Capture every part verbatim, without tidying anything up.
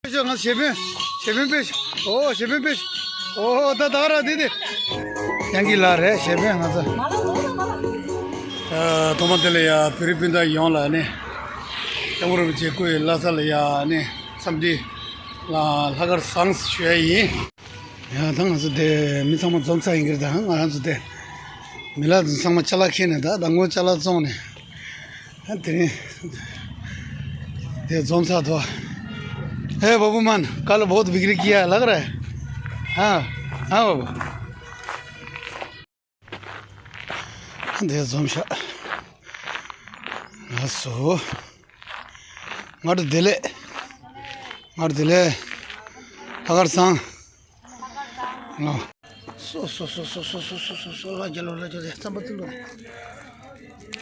ཕེབས་ཤོག་ང་གཞས་དཔོན། གཞས་དཔོན་ཕེབས་ཤོག་ཨོ་གཞས་དཔོན་ཕེབས་ཤོག་ཨོ་ད་ད་ག་ར་དེ་དེ། ཡང་གི་ལ་རེད་གཞས་དཔོན་ང་ཚོ། ཨ་ཐོག་མ་དེ་ལ་ཡ་བོད་རིགས་སྤུན་ཟླ་ཡོངས་ལ་ནི། སྐྱབས་མགོན་རིན་པོ་ཆེ་སྐུ་ཡི་བླ་གཟའ་ལ་ཡ་ནི་འཚམས་འདྲི་ལ་ལྷག་དཀར་བཟང་ཞུ་ཡ་ཡིན། ཡ་ད་ང་ཚོ་དེ་མི་ཚང་མ་འཛོམས་ཚར་ཡིན་གྱི་རེད། ད་ང་རང་ཚོ་དེ་མི་ལ་ཚང་མ་ཅ་ལག་ཁྱེར་ནས་ད་མདང་དགོང་ཅ་ལག་བཙོངས་ནས། ཨ་དེ་རིང་དེ་འཛོམས་ཚར་ཐོག་ཧེ་བ་བུ་མན་ཀལ་བོད་བིག་རི་ཀི་ཡ་ལག་རེད། ཨ་ཨ་བ་བུ། དེ་འཛོམས་ཤག་ཨ་སོ། ང་རུ་བདེ་ལེགས། ང་རུ་བདེ་ལེགས། ལྷག་དཀར་བཟང་། ལོ། སོ་སོ་སོ་སོ་སོ་སོ་སོ་སོ་སོ་ལ་རྒྱ་ལོ་ལ་རྒྱ་ལོ་རྩམ་པ་ཚུ་ལོ།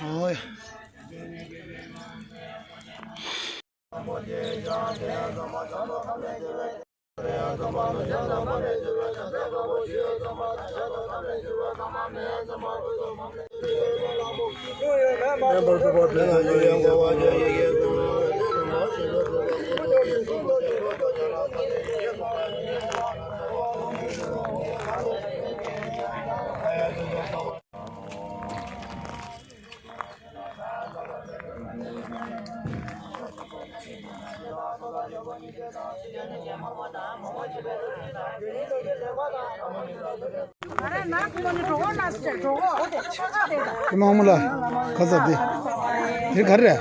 ཨོ་ཡ། ཀི་མ་མོ་ལ་ཁ་ས་དེ་དེ་ག་རེ་རེད།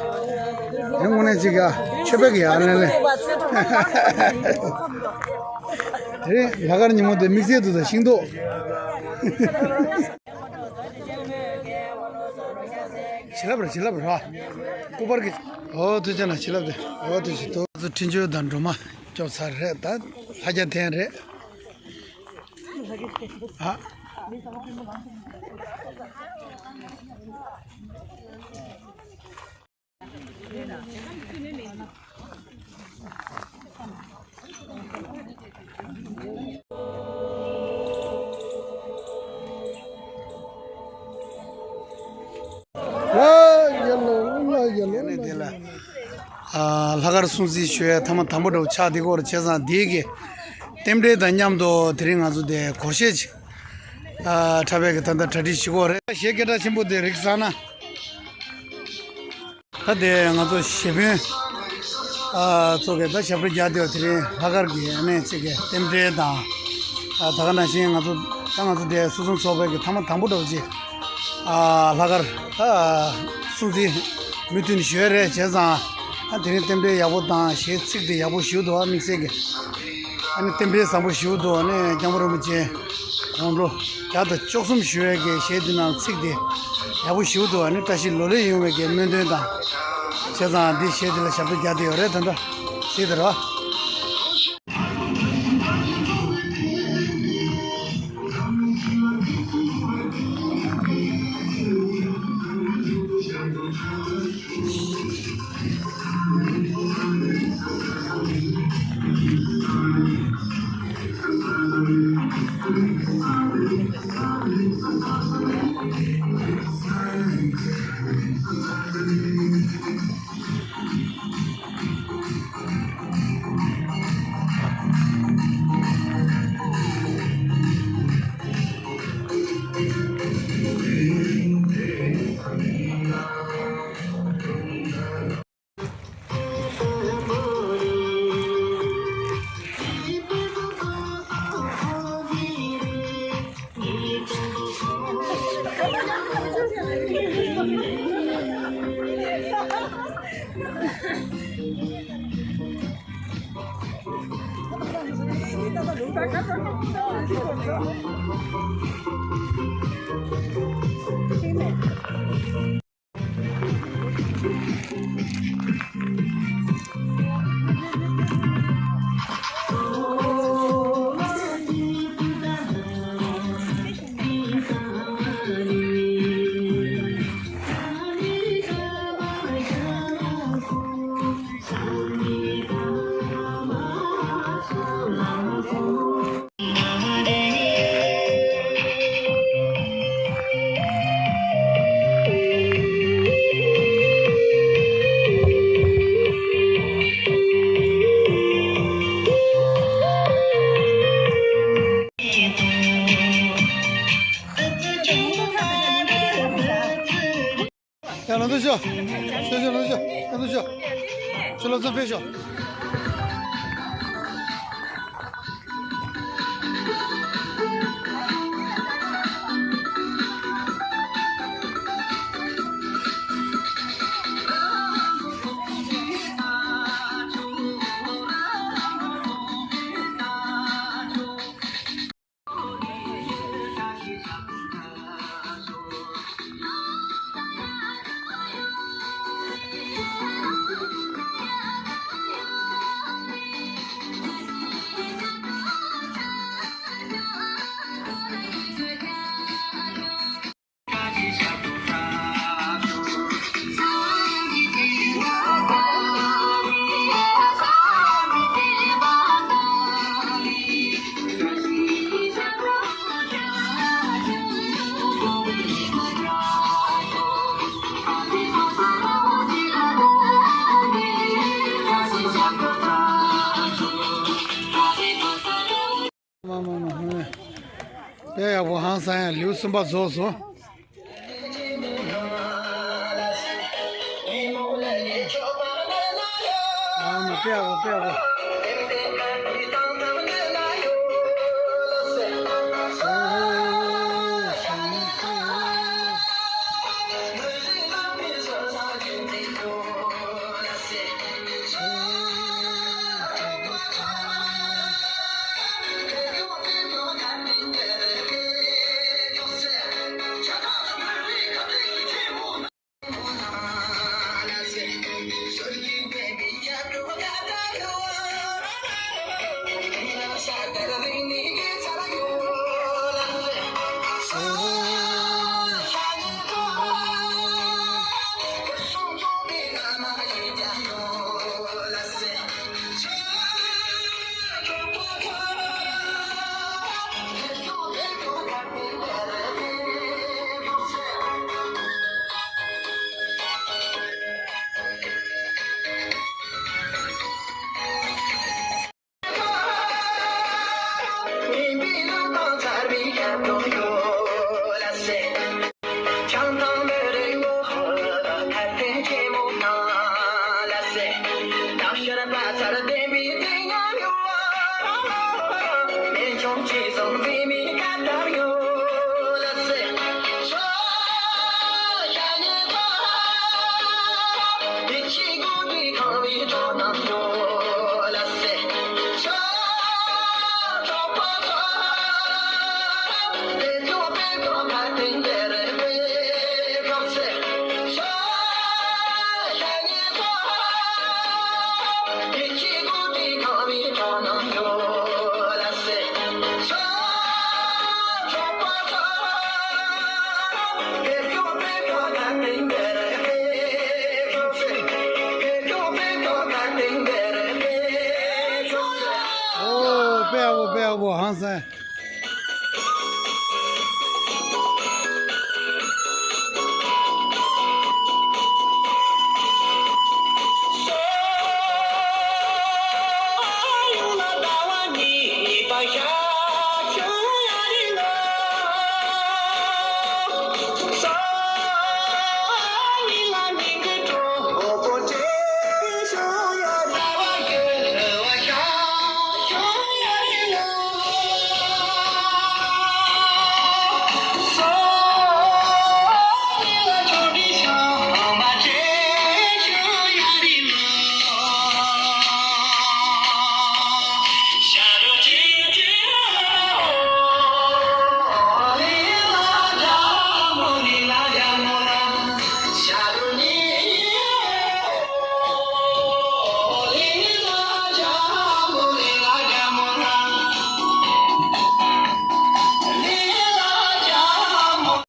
དེ་དངོས་གནས་ཅིག་ཡ་ཆོས་པའི་གི་ཡ་ལན་ལན། དེ་ལྷག་དཀར་ཉིན་མོ་དེ་དམིགས་བསལ་དུ་དང་ཤིང་ཏོག་བྱིན་རླབས་རེད་བྱིན་རླབས་རེད། སྐུ་པར་གྱི་ཨོ་ཐུགས་རྗེ་ཆེ་ན་བྱིན་རླབས་དེ་ཨོ་ཐུགས་རྗེ་ཆེ། ཏོག་ཙམ་འཕྲིན་བཅོལ་དང་སྒྲོལ་མ་སྐྱོབ་ཚར་རེད། ད་ལྷ་རྒྱ་ཐེན་རེད། ཨ། ལྷག་དཀར་སྲུང་བརྩི་ཞུ་ཡ་ཐ་མ་དང་པོ་འདྲ་བོ་ཆགས་འདི་སྐོར་བྱས་ཙང་འདི་གི་རྟེན་འབྲེལ་དང་མཉམ་དུ་དེ་རིང་ང་ཚོ་དེ་སྒོར་གཞས་ཅིག་ཨ་འཁྲབ་པའི་གི་ད་ལྟ་གྲ་སྒྲིག་བྱེད་ཀྱི་ཡོད་རེད། གཞས་སྐད་གྲགས་ཆེན་པོ་དེ་རིག་བསམ་ན། ད་དེ་ང་ཚོ་གཞས་དཔོན་ཨ་ཚོ་གི་ད་ཞབས་བྲོ་རྒྱག་དུས་དེ་རིང་ལྷག་དཀར་གྱི་ཨ་ནེ་ཅིག་གི་རྟེན་འབྲེལ་དང་། ཨ་ད་ག་ནང་བཞིན་ང་ཚོ་ད་ང་ཚོ་དེ་སོ་སོའི་ཚོགས་པའི་གི་ཐ་མ་དང་པོ་འདྲ་བོ་ཅིག་ཨ་ལྷག་དཀར་ད་སྲུང་བརྩི་མུ་མཐུད་ནས་ཞུ་ཡ་རེད། བྱས་ཙང་ཨ་དེ་རིང་རྟེན་འབྲེལ་ཡག་པོ་དང་གཞས་ཚིག་དེ་ཡག་པོ་ཞུ་འདུག་ཨ་དམིགས་བསལ་གྱི། ཨ་ནི་རྟེན་འབྲེལ་བཟང་པོ་ཞིག་འདུག་ཨ་ནི་སྐྱབས་མགོན་རིན་པོ་ཆེ་དགུང་ལོ་བརྒྱ་དང་བཅུ་གསུམ་བཞུགས་ཡས་ཀྱི་གཞས་འདི་ནང་ཚིག་དེ་ཡག་པོ་ཞིག་འདུག་ཨ་ནི་བཀྲ་ཤིས་ལོ་ལེགས་ཡོང་བའི་གི་སྨོན་འདུན་དང་། བྱས་ཙང་འདི་གཞས་འདི་ལ་ཞབས་བྲོ་རྒྱག་བསྡད་ཡོད་རེད། ད་ལྟ་གཟིགས་དང་རོགས། ལགས་སོ། ལགས་སོ། ལགས་སོ། ཁྱོད་ལགས་སོ་ཕེབས་ཤོག་མ་མ་མ་མ། དཔེ་ཡག་པོ། ཧང་སང་ཡ། ལེའུ་གསུམ་པ་རྫོགས་སོང་། ཨ་མ། དཔེ་ཡག་པོ། དཔེ་ཡག་པོ། ཨོ། དཔེ་ཡག་པོ། དཔེ་ཡག་པོ། ཧང་སང་།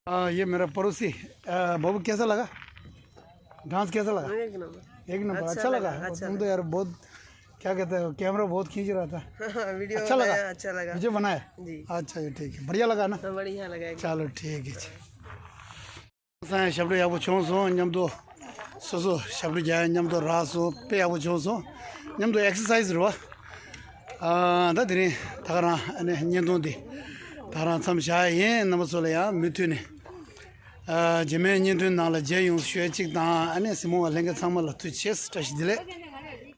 आ, ये मेरा पड़ोसी, आ, बाबू कैसा लगा? डांस कैसा लगा? एक नंबर। एक नंबर। अच्छा अच्छा लगा, लगा? अच्छा तुम तो लगा। यार बहुत, क्या कहते हैं, कैमरा बहुत खींच रहा था। वीडियो अच्छा लगा? बनाया, अच्छा लगा। वीडियो बनाया? जी। अच्छा, ये ठीक है। बढ़िया लगा ना? हाँ, बढ़िया लगा एकदम। चलो, ठीक है जी। ས་ཡང་ཞབས་བྲོ་ཡག་པོ་བྱུང་སོང་། མཉམ་དུ་སོ་སོ་ཞབས་བྲོ་རྒྱག་ཡ། མཉམ་དུ་རག་སོང་། དཔེ་ཡག་པོ་བྱུང་སོང་། མཉམ་དུ་ཨེག་སར་སའིཛ་རེད་བ། ཨ། ད་དེ་རིང་ད་ག་རང་ཨ་ནི་བརྙན་ཐུང་འདི་ད་ག་རང་མཚམས་བཞག་ཡིན། རྣམ་པ་ཚོ་ལ་ཡང་མུ་མཐུད་ནས་ རྗེས་མའི་བརྙན་འཕྲིན་ནང་ལ་མཇལ་ཡོང་ཞུ་ཡ་གཅིག་དང་། ཨ་ནི་གཟིགས་མོ་བ་ལྷན་རྒྱས་ཚང་མ་ལ་ཐུགས་རྗེ་ཆེ། བཀྲ་ཤིས་བདེ་ལེགས།